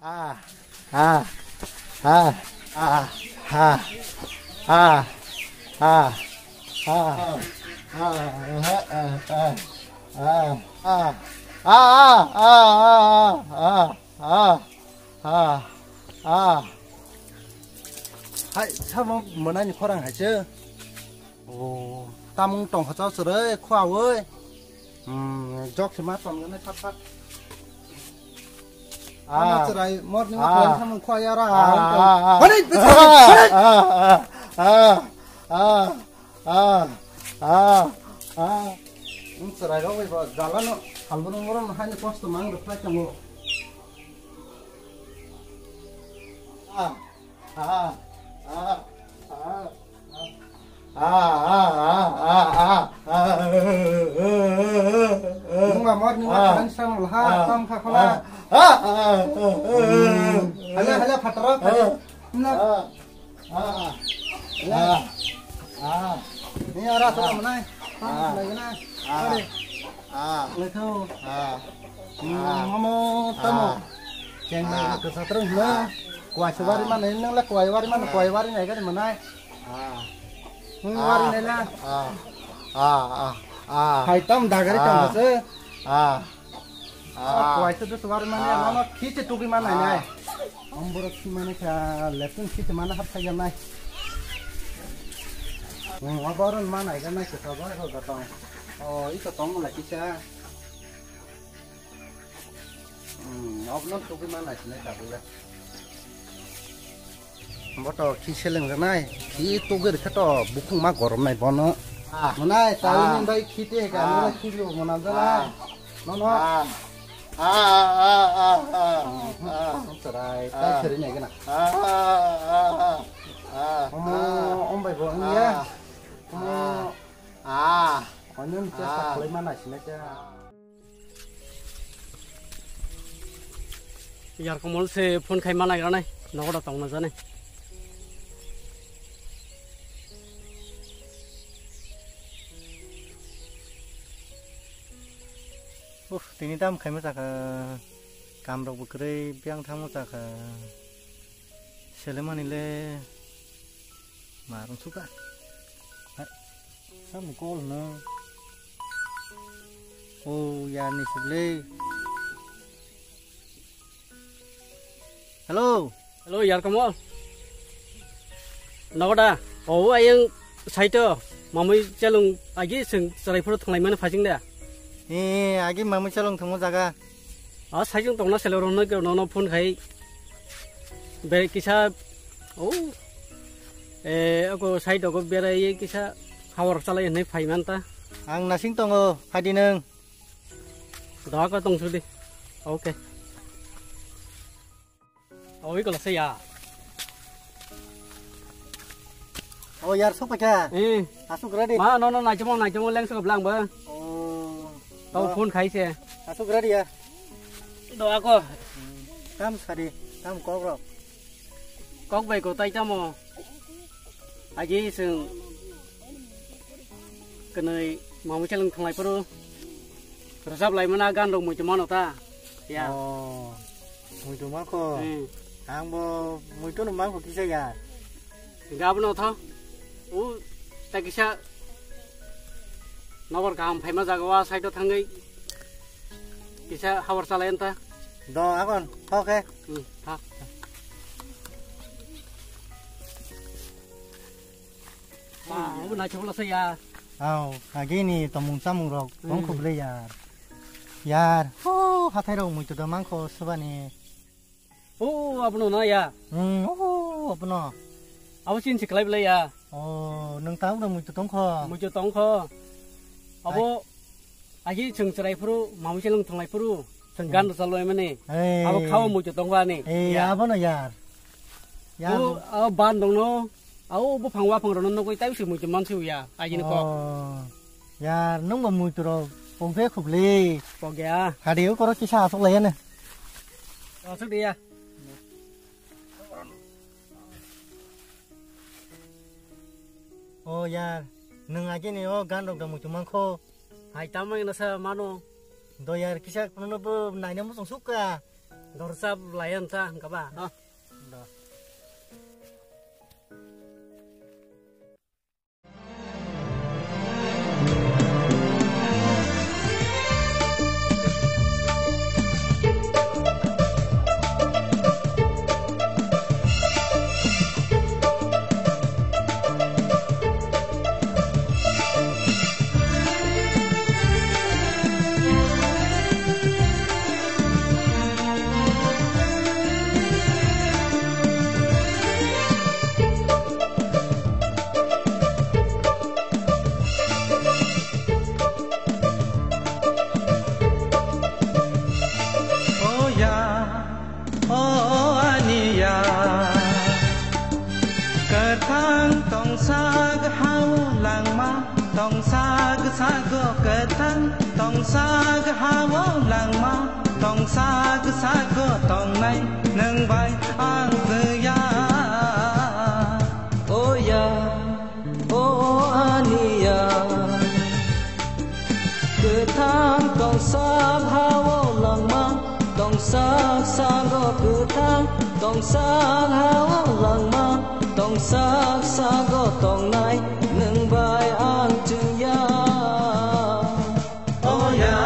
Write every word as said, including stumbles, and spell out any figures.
Ah, ah, ah, ah, ah, ah, ah, ah, ah, ah, ah, ah, ah, ah, ah, ah, ah, ah, ah. Hai, samo mwnani khorang hai se. Oh, tamung tongkha chao chwrwi khua oi. Hmm, jok se ma tong nai sat sat. Tamo chwrai morning walk khlai samung khua ya ra. Hore, bwsa, hore. Ah, ah, ah, ah, ah. Hmm, chwrai rok bai ba jala no. Halboro morom hai ni kosto mang rok khlai tongo. Ah, ah, ah, ah. Nungba mor nungba khan sang laha tam kha khola. Hala hala phataro. Na. Ni ara to manai. Tam khalai na. Are. Letho. Mamo tamo. Chengnai kwsa tro hla. Kwai se wari mano, nang le kwai wari mano, kwai wari nai gani manai. Hmm, wari nai la. Hai tam dagari tam se. Kwai se dus wari mano, mano khiche tugi manai nai. Amboro khi mano kha lepun khiche mano hap thai nai. Hmm, aboron manai ganai kwsa bai ho gatang. Oh, ito tong la kisa. Hmm, obno tugi manai sinai tabule. Boto khi seleng rwnai, khi tugir khe to bukhung ma gorom nai bono. Manai, tawi ni bai khi te ka, nora khi lo mona jana. No, no. Chwrai, tai seri nai gana. Omo, om bai bo, ya. Omo, omo, chesta khlai ma nai sinai khe. Yar Komol se phone khai ma naigra nai, nogo da tongna jani. Uff, tini tam khaima chakha, kam rok bo kwrwi biyang thangma chakha. Selemani le ma rwng suka. Hai, samni call hwno. O, yarni sible. Hello. Hello, yar Komol. Nogo da? O, ayang saito. Mamui chalung agi seng chwrai phuru thwnglai mani phajing da. E, agi mamui chalung thwngmo jaga. A, saijwng tongna selo rwno ke nono phone khai. Be kisa, o, e, ako side ogo berai kisa hawar chalai hinwi phai man ta. Ang nasing tongo, phadi nwng. Doa ko tong sudi. Okay. Oi ko lasa ya. Oh, yar, sok paikha. Eh. Asuk ready. Ma, no, no, nai chamo, nai chamo, leng sok blang ba. Oh. Tau phone khai se. Asuk ready ya. Do ako. Tam sari, tam kok rok. Kok bai ko tai tamo. Aji seng. Kenai mamu chalung thanglai poro. Rajab lai mana gan rok muitu mano ta. Ya. Oh. Muitu mako. Hmm. Ang bo muitu no mako kisa ya. Gabno tho. U ta kisa. Nobor kaham phaima jaga wa side o thangwi. Kisa hawar chalai anta. Do agon. Tho khe. Hmm, tha. Ma, obo naithok lasa ya. Aw, agini tomung chamung rok tong khub le yar. Yar, ho, hathai rok muitu da mangkho subani. O, abono na ya. Hmm, o, abono. Abo chin se klai belai ya. O, nung ta abo muitu tongkho. Muitu tongkho. Abo agi chwng chwrai phuru, mamu chalung thanglai phuru, chwng gan rwchap lai mani. Abo khao muitu tongkho ani. Ei, abono yar. Yar. O, abo ban dongno. Au buphang waphang rokno nugwi tai se muitu mansi ya, agini kok. Oh, yar, nwng bo muitu rok pokbe khubli. Pokya. Hadi o koro kisa asok laiya ne. Asok dia. Oh, yar, nwng agini o gan rok da muitu mankho. Hai tamang na sa mano. Do yar, kisa kuno bo naina mo song sukka. Dorsa layan ta hingkaba. Ah, da. O ya, o ani ya, kwthang tongsak hao langma, tongsak sago kwthang, tongsak hao langma, tongsak sago tongnai nwng bai ang thwiya. O ya, o ani ya. Kwthang tongsak hao langma, tongsak sago kwthang, tongsak hao langma, tongsak sago tongnai nwng bai ang chwngya. O ya.